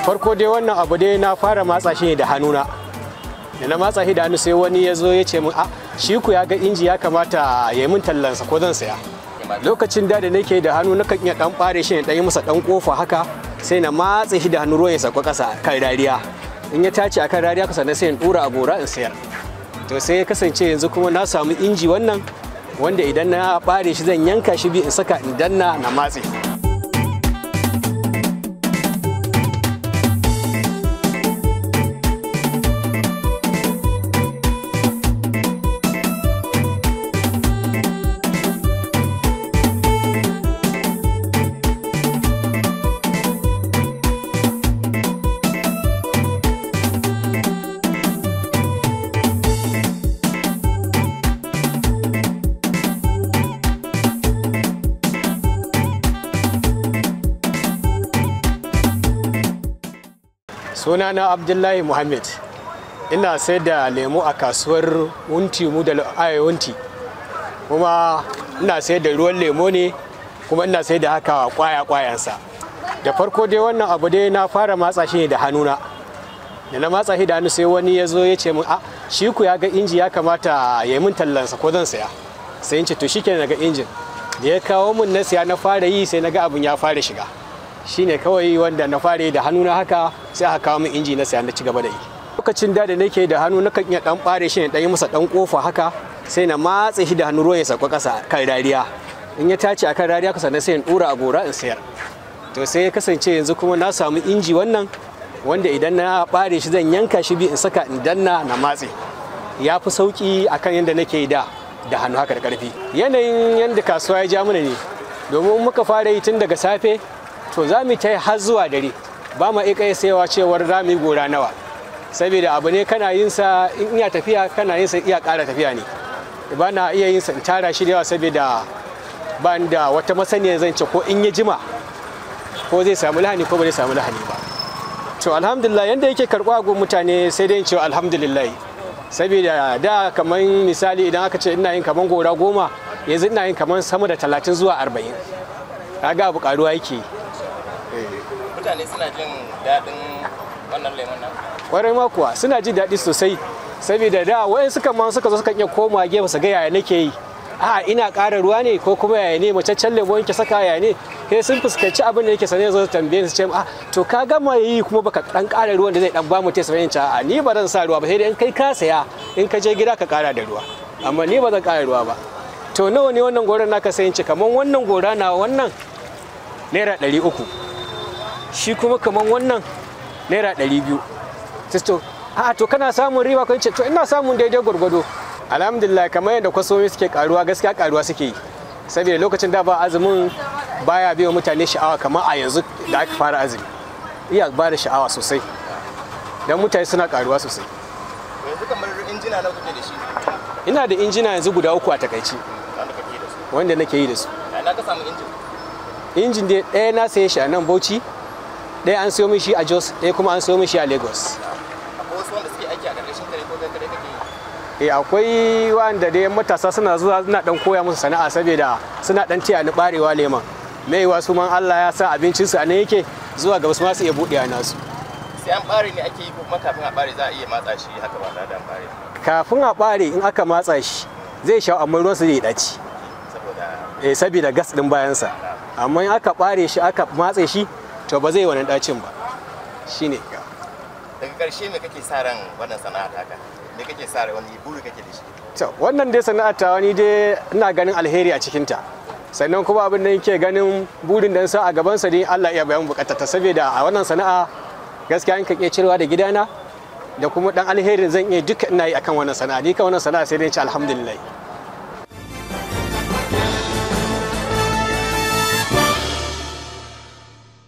Farko dai wannan abu dai na fara matsa shi ne da hannuna. Da na matsa shi da hannu sai wani ya zo ya ce min, a shi ku ya ga inji ya kamata ya yi min tallansa ko zan saya. Lokacin da nake da hannu nakan iya dan bare shi ne, dan yi masa dan kofa haka, sai na matse shi da hannu, ruwan ya sauka kasa kan rariya. In ya tace akan rariya sannan sai in dura a gora in sayar. To sai ya kasance yanzu kuma na samu inji wannan, wanda idan na bare shi zan yanka shi bi in saka in danna na matse. Sunana Abdullahi Muhammad. Ina sai da lemu a kasuwar Wunti mu da Wunti. Kuma ina sai da ruwan lemo ne, kuma ina sai da haka kwaya kwayansa. Da farko dai wannan abu dai na fara matsa shi ne da hannuna. Da na matsa shi da hannu sai wani ya zo ya ce min, a shi ku ya ga inji ya kamata ya yi min tallansa ko zan saya. Sai in ce to shikenan daga injin. Da ya kawo min na siya na fara yi sai na ga abun ya fara shiga. Shine kawai wanda na fara da hannuna haka sai aka kawo min inji na saya na ci gaba da yi. Lokacin da nake da hannu nakan iya dan bare shi ne, dan yi masa dan kofa haka, sai na matse shi da hannu, ruwan ya sauka kasa kan rariya. In ya tace akan rariya sannan sai in dura a gora in sayar. To sai ya kasance yanzu kuma na samu inji wannan, wanda idan na bare shi zan yanka shi bi in saka in danna na matse. Ya fi sauki akan yadda nake da hannu haka da karfi. Yanayin yadda kasuwa ya ja mana ne, domin muka fara yi tun daga safe to za mu ta har zuwa dare, ba ma iya sayawa cewar za mu yi gora nawa, saboda abu ne kana yin sa in iya tafiya kana yin sa iya ƙara tafiya ne. Ba na iya yin sa in tara shi da yawa saboda ba da wata masaniya zan ce ko in ya jima ko zai samu lahani ko ba zai samu lahani ba. To alhamdulillah yanda yake karɓa gun mutane sai dai in ce alhamdulillah, saboda da kamar misali idan aka ce ina yin kamar gora 10, yanzu ina yin kamar sama da 30 zuwa 40. Kaga abu karuwa yake. Mutane suna jin daɗin wannan lemon nan? Kwarai ma kuwa suna jin daɗi sosai, saboda da wayan suka ma suka zo suka iya koma gefe su ga yaya nake yi. A ina ƙara ruwa ne ko kuma yaya ne macaccen lemo yake saka yaya ne, sai sun fuskanci abin da yake sane zo su tambaye su ce a to ka gama yi kuma baka dan ƙara ruwan da zai dan ba mu test bayan a ni ba zan sa ruwa ba, sai dai in kai ka saya in ka je gida ka ƙara da ruwa, amma ni ba zan ƙara ruwa ba. To nawa ne wannan goran naka? Sai in ce kaman wannan gora na wannan naira 300, shi kuma kaman wannan naira 200. To a to kana samun riba? Ko ce to ina samun daidai gwargwado. Alhamdulillah kamar yadda kwasomi suke karuwa, gaskiya karuwa suke yi, saboda lokacin da ba azumin baya biyo mutane sha'awa kamar a yanzu da aka fara azumi. Iya ba da sha'awa sosai don mutane suna karuwa sosai. Yanzu kamar injina nawa kake da shi? Ina da injina yanzu guda 3 a takaice wanda nake yi da su. Ina ka samu injin? Injin dai ɗaya na saye shi a nan Bauchi, ɗaya an siyo min shi a Jos, ɗaya kuma an siyo min shi a Lagos. Akwai wasu wanda suke aiki a ƙarƙashin kare ko kai kare kake yi? Eh akwai wanda dai matasa suna zuwa suna dan koya musu sana'a saboda suna dan taya ni barewa leman. Mai wasu man Allah ya sa abincin su a nan yake zuwa gaba su ma su iya buɗewa nasu. Sai an bare ne ake yi ko kuma kafin a bare za a iya matsa shi haka ba tare da an bare? Kafin a bare in aka matsa shi zai sha amma ruwan sa zai ɗaci. Saboda saboda gas din bayan sa. Amma in aka bare shi aka matse shi to ba zai yi wannan ɗacin ba. Shine. Daga ƙarshe me kake sa ran wannan sana'a taka? Me kake sa ran, wani buri kake da shi? To wannan dai sana'a ta wani dai ina ganin alheri a cikin ta. Sannan kuma abin da yake ganin burin da sa a gaban sa dai Allah iya bayan bukatar ta, saboda a wannan sana'a gaskiya in ka iya cirewa da gidana da kuma dan alherin zan iya duka ina yi akan wannan sana'a. Ni kan wannan sana'a sai dai in ce alhamdulillah.